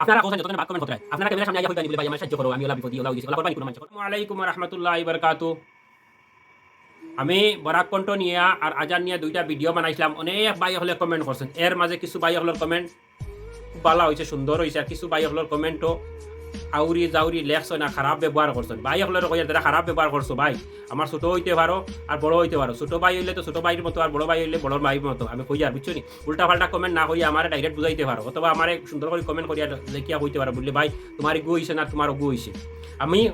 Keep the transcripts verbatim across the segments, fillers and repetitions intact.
আপনারা কওছাইন যতজনে bad comment কররায়, আপনারা camera সামনে আইয়া কইবা নি বুলে, "ভাই, আমার সাহায্য করো, আমি অলা বিপদি, অলা অইগেছি, অলা করবা নি কুনু মানষে?" আসসালামু আলাইকুম ওয়া রাহমাতুল্লাহি ওয়া বারাকাতুহু। আমি বরাক কণ্ঠ নিয়া আর আজার নিয়া দুইটা video বানাইছলাম, অনেক ভাই অকলে comment করছইন, এর মাঝে কিছু ভাই অকলর comment খুব ভালা অইছে, সুন্দর অইছে, আর কিছু ভাই অকলর comment-ও আউরি জাউরি লেখছইন না, খারাপ ব্যবহার করছইন। ভাই অকলরে কইয়ার যেরা খারাপ ব্যবহার করছো ভাই, আমার ছোট অইতে পারো আর বড় অইতে পারো, ছোট ভাই অইলে তো ছোট ভাইর মতো আর বড় ভাই অইলে বড় ভাইর মতো, আমি কইয়ার, বুঝছো নি? উল্টা পাল্টা comment না করিয়া আমারে direct বুঝাইতে পারো, অথবা আমারে সুন্দর করি comment করিয়া লেখিয়া কইতে পারো, বুলে, "ভাই, তুমার ইগু অইছে না, তুমার অগু অইছে।" আমি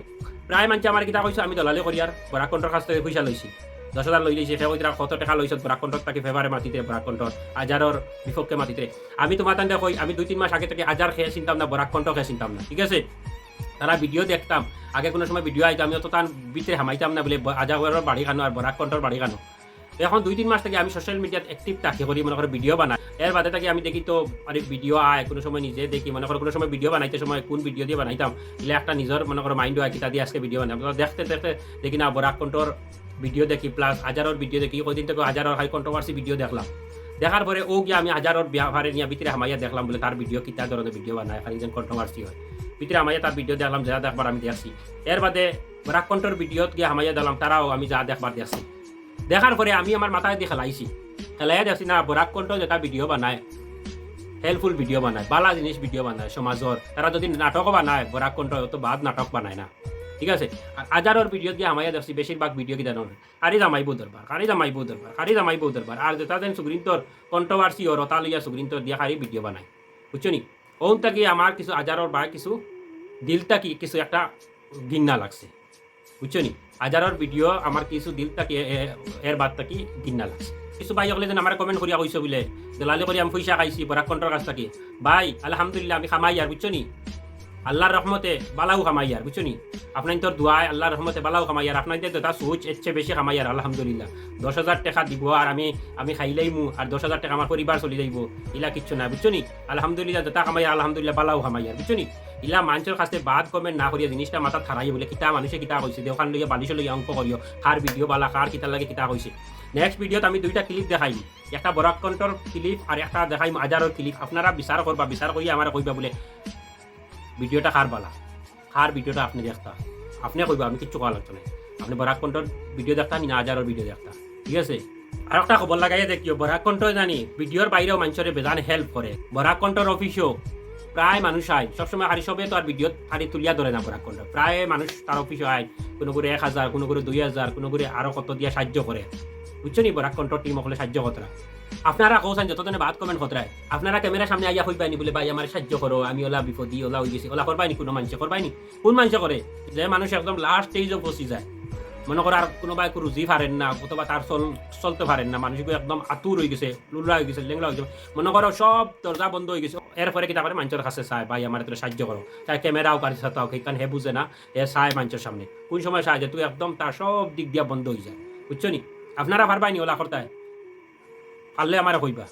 প্রায় মানষে আমারে কিতা কইছো, আমি দালালি করিয়ার বরাক কণ্ঠর কাছ থাকি পয়সা লইছি, দশ হাজার লই লইছি, কেউ কইতরা, "কত টেকা লইছত বরাক কণ্ঠর থাকি favour-এ মাতিতে, বরাক কণ্ঠর আজারর বিপক্ষে মাতিতে?" আমি তুমার তানরে কই, আমি দুই তিন মাস আগে থাকি আজার কে চিনতাম না, বরাক কণ্ঠ কে চিনতাম না, ঠিক আছে? তারা video দেখতাম, আগে কুনু সময় video আইতো, আমি অত তান ভিতরে হামাইতাম না বুলে, ব-, আজারর বাড়ি কানো আর বরাক কণ্ঠর বাড়ি কানো। এখন দুই তিন মাস থাকি আমি social media-ত active থাকি করি, মনো করো video বানাই। এর বাদে থাকি আমি দেখি তো, আরে, video আয়, কুনু সময় নিজে দেখি, মনো করো কুনু সময় video বানাইতে সময় কুন video দি বানাইতাম, ইলা একটা নিজর, মনো করো, mind অয় কিতা দি আজকে video বানাইতাম। তো দেখতে দেখতে দেখি না, বরাক কণ্ঠর video দেখি, plus আজারর video দেখি, কয়দিন থাকি আজারর খালি controversy video দেখলাম। দেখার পরে অউ গিয়া আমি আজারর ব্যাপারে নিয়া ভিতরে হামাইয়া দেখলাম বুলে তার video, কিতা ধরনের video বানায়, খালি যেন controversy অয়। ভিতরে হামাইয়া তার video দেখলাম, যেরা দেখবার আমি দেখছি। এর বাদে বরাক কণ্ঠর video-ত গিয়া হামাইয়া দেখলাম, তারাও আমি যা দেখবার দেখছি। দেখার পরে আমি আমার মাথাদি খেলাইছি, খেলাইয়া দেখছি না, বরাক কণ্ঠ যেটা video বানায়, helpful video বানায়, ভালা জিনিস video বানায় সমাজর। তারা যদি নাটকও বানায়, বরাক কণ্ঠ অত bad নাটক বানায় না, ঠিক আছে? আর আজারর video-ত গিয়া হামাইয়া দেখছি, বেশিরভাগ video কিতা জানো, খালি জামাই বউ দরবার, খালি জামাই বউ দরবার, খালি জামাই বউ দরবার। আর যেটা যেন সুগ্রিন্তর controversy অর, অতা লইয়া সুগ্রিন্তর দিয়া খালি video বানায়, বুঝছো নি? অউ থাকি আমার কিছু আজারর বা কিছু দিল থাকি কিছু একটা ঘিন্না লাগছে, বুঝছো নি? আজারর video আমার কিছু দিল থাকি এ-, এ-, এর বাদ থাকি ঘিন্না লাগছে। কিছু ভাই অকলে যেন আমারে comment করিয়া কইছো বুলে, "দালালি করি আমি পয়সা খাইছি বরাক কণ্ঠর কাছ থাকি।" ভাই, আলহামদুলিল্লাহ, আমি কামাইয়ার, বুঝছো নি? আল্লার রহমতে ভালাউ কামাইয়ার, বুঝছো নি? আপনাইনতর দোয়ায় আল্লার রহমতে ভালাউ কামাইয়ার, আপনাইনতে যেটা সুচ এর চেয়ে বেশি কামাইয়ার, আলহামদুলিল্লাহ। দশ হাজার টেকা দিব আর আমি, আমি খাইলাইমু আর দশ হাজার টেকা আমার পরিবার চলি যাইবো, ইলা কিচ্ছু না, বুঝছো নি? আলহামদুলিল্লাহ, যেটা কামাইয়ার, আলহামদুলিল্লাহ, ভালাউ কামাইয়ার, বুঝছো নি? ইলা মানষর কাছে bad comment না করিয়া জিনিসটা মাথাত থারাই বুলে, কিতা মানুষে কিতা কইছে, দে অখান লইয়া বালিশো লইয়া অঙ্ক করিও, কার video ভালা, কার কিতার লাগি কিতা কইছে। Next video-ত আমি দুইটা clip দেখাইমু, একটা বরাক কণ্ঠর clip আর একটা দেখাইমু আজারর clip। আপনারা বিচার করবা, বিচার করিয়া আমারে কইবা বুলে video-টা কার ভালা, কার video-টা আপনে দেখতা, আপনে কইবা, আমি কিচ্ছু কওয়া লাগতো নায়। আপনে বরাক কণ্ঠর video দেখতা নি না আজারর video দেখতা, ঠিক আছে? আর একটা খবর লাগাইয়া দেখিও, বরাক কণ্ঠ জানি video-র বাইরেও মানষরে বেজান help করে। বরাক কণ্ঠর office-ও প্রায় মানুষ আয়, সবসময় খালি সবে তো আর video খালি তুলিয়া ধরে না বরাক কণ্ঠ। প্রায় মানুষ তার office-ও আয়, কুনু করে এক হাজার, কুনু করে দুই হাজার, কুনু করে আরো কত দিয়া সাহায্য করে। বুঝছো নি? বরাক কণ্ঠর team অকলে সাহায্য করতরা। আপনারা কওছাইন যতজনে bad comment করতরায়, আপনারা camera-র সামনে আইয়া কইবা নি বুলে, "ভাই, আমারে সাহায্য করো, আমি অলা বিপদি, অলা অইগেছি।" অলা করবা নি কুনু মানষে? করবা নি? কুন মানষে করে? যে মানুষ একদম last stage-ও পৌঁছি যায়, মনো করো আর কুনুবায় কুনু রুজি পারের না, অথবা তার চল-, চলতে পারের না, মানুষগু একদম আতুর অইগেছে, লুলা অইগেছে, লেংলা অইগেছে, মনো করো সব দরজা বন্ধ অইগেছে, এরপরে কিতা করে? মানষর কাছে চায়, "ভাই, আমারে তোরা সাহায্য করো।" চায় camera অউক আর যেতা অউক, হিখান হে বুঝে না, হে চায় মানষর সামনে। কুন সময় চায়? যেহেতু একদম তার সব দিক দিয়া বন্ধ অইযায়, বুঝছো নি? আপনারা পারবা নি অলা করতায়? পারলে আমারে কইবা।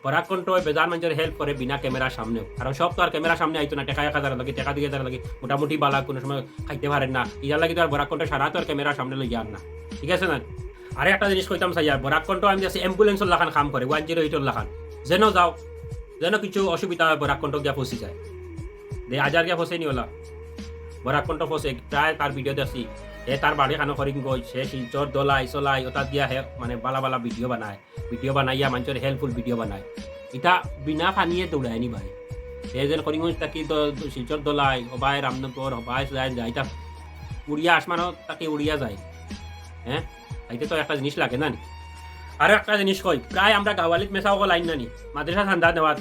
বরাক কণ্ঠয় বেজান মানষর help করে বিনা camera-র সামনেও, কারণ সব তো আর camera-র সামনে আইতো না। টেকা এক হাজারর লাগি, টেকা দুই হাজারর লাগি, মোটামুটি ভালা কুনু সময় খাইতে পারের না, ইটার লাগি তো আর বরাক কণ্ঠ সারা তো আর camera-র সামনে লইয়া আর না, ঠিক আছে না? আরো একটা জিনিস কইতাম চাইয়ার, বরাক কণ্ঠ আমি দেখছি ambulance-র লাখান কাম করে, one zero eight-র লাখান। যেন যাও, যেন কিছু অসুবিধা অয়, বরাক কণ্ঠ গিয়া পৌঁছি যায়। দে আজার গিয়া পৌঁছে নি অলা, বরাক কণ্ঠ পৌঁছে, প্রায় তার video দেখছি। হে তার বাড়ি কানো করিমগঞ্জ, হে শিলচর, ধলাই, চলাই, অতা দিয়া হে মানে ভালা ভালা video বানায়। Video বানাইয়া মানষর helpful video বানায়। ইতা বিনা পানিয়ে দৌড়ায় নি ভাই। হে যেন করিমগঞ্জ থাকি দ-, দ-, শিলচর ধলাই, হবায় রামনগর, হবায় যায়, যাইতা উড়িয়া আসমানো থাকি উড়িয়া যায়। হে? ইতা তো একটা জিনিস লাগে না নি? আরো একটা জিনিস কই, প্রায় আমরা গাওয়ালিত মেসাব অকল আইন না নি, মাদ্রাসা চান্দা দেওয়াত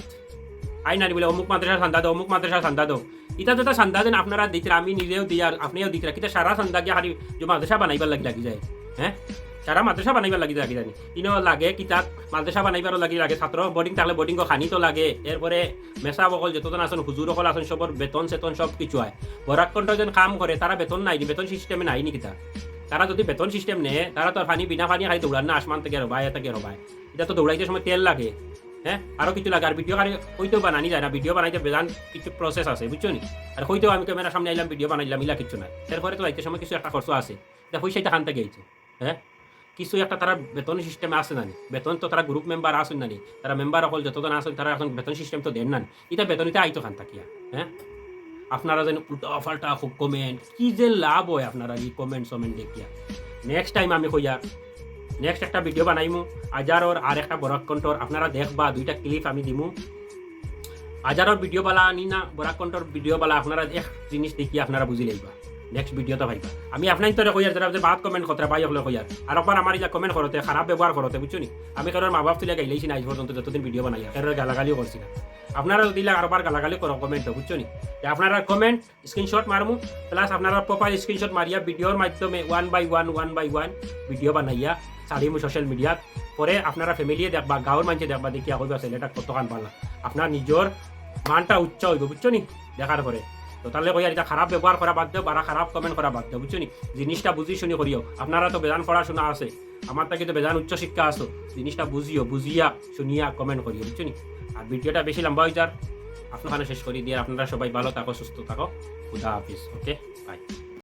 আইন না নি বুলে, "অমুক মাদ্রাসা চান্দা দেও, অমুক মাদ্রাসা চান্দা দেও।" ইতা যেতা চান্দা দেন আপনারা দিতরা, আমি নিজেও দিয়ার, আপনেও দিতরা, কিতা সারা চান্দা গিয়া খালি যে মাদ্রাসা বানাইবার লাগি লাগি যায়? হে? সারা মাদ্রাসা বানাইবার লাগি লাগি যায় নি? ইনো লাগে কিতা, মাদ্রাসা বানাইবারও লাগি লাগে, ছাত্র boarding থাকলে boarding-ও খানি তো লাগে, এরপরে মেসাব অকল যতজন আছইন, হুজুর অকল আছইন, সবর বেতন সেতন সব কিছু অয়। বরাক কণ্ঠ যেন কাম করে, তারা বেতন নাই নি, বেতন system-এ নাই নি কিতা? তারা যদি বেতন system নেয়, তারা তো আর পানি, বিনা পানি খালি দৌড়ার না, আসমান থাকি আর হবায়, ইয়া থাকি আর হবায়। ইতা তো দৌড়াইতে সময় তেল লাগে, হে? আরো কিছু লাগে। আর video খালি কইতেও বানানি যায় না, video বানাইতে বেজান কিছু process আছে, বুঝছো নি? আর কইতেও আমি camera-র সামনে আইলাম, video বানাইলাম, ইলা কিচ্ছু না। এরপরে তো যাইতে সময় কিছু একটা খরচ আছে। ইতা পয়সা ইতা কান থাকি আইছে? হে? কিছু একটা তারার বেতন সিস্টেম আছে না নি? বেতন তো তারা গ্রুপ মেম্বার আছইন না নি? তারা মেম্বার অকল যতজন আছইন, তারা এখন বেতন সিস্টেম তো দেইন না নি? ইতা বেতন ইতা আইতো কান থাকিয়া, হ্যাঁ? আপনারা যেন উল্টা পাল্টা খুব কমেন্ট, কি যে লাভ অয় আপনারা ই কমেন্ট সমেন্ট দেখিয়া? নেক্সট টাইম আমি কইয়ার, নেক্সট একটা ভিডিও বানাইমু, আজারর আর একটা বরাক কণ্ঠর, আপনারা দেখবা, দুইটা ক্লিপ আমি দিমু। আজারর ভিডিও বালা নি না বরাক কণ্ঠর ভিডিও বালা, আপনারা এক জিনিস দেখিয়া আপনারা বুঝি লইবা, নেক্সট ভিডিওটা পাইবা। আমি আপনাইন্তরে কইয়ার, যারা যে বাদ কমেন্ট কররা ভাই অকলরে কইয়ার, আর একবার আমার ইলা কমেন্ট করতে, খারাপ ব্যবহার করতে, বুঝছো নি? আমি কারোর মা বাপ তুলিয়া গাইলাইছি না আজ পর্যন্ত, যতদিন ভিডিও বানাইয়ার, কারোর গালাগালিও করছি না। আপনারা যদি ইলা আরবার গালাগালি করো কমেন্ট, বুঝছো নি? তে আপনারা কমেন্ট স্ক্রিনশট মারমু, প্লাস আপনারা প্রোফাইল স্ক্রিনশট মারিয়া ভিডিওর মাধ্যমে one by one, one by one video বানাইয়া ছাড়িমু সোশ্যাল মিডিয়াত। পরে আপনারা ফ্যামিলিয়ে দেখবা, গাঁওর মানষে দেখবা, দেখিয়া কইবা ছেলেটা কতখান বালা। আপনার নিজর মানটা উচ্চা অইবো, বুঝছো নি? দেখার পরে। তো তাইলে কইয়ার, ইতা খারাপ ব্যবহার করা বাদ দেও, বারা খারাপ কমেন্ট করা বাদ দেও, বুঝছো নি? জিনিসটা বুঝি শুনি করিও। আপনারা তো বেজান পড়াশোনা আছে, আমার থাকি তো বেজান উচ্চ শিক্ষা আছো, জিনিসটা বুঝিও, বুঝিয়া শুনিয়া কমেন্ট করিও, বুঝছো নি? আর ভিডিওটা বেশি লম্বা অইযার, আপনার এখানো শেষ করি দিয়ার। আপনারা সবাই ভালো থাকো, সুস্থ থাকো, খুদা হাফিজ, ওকে, বাই।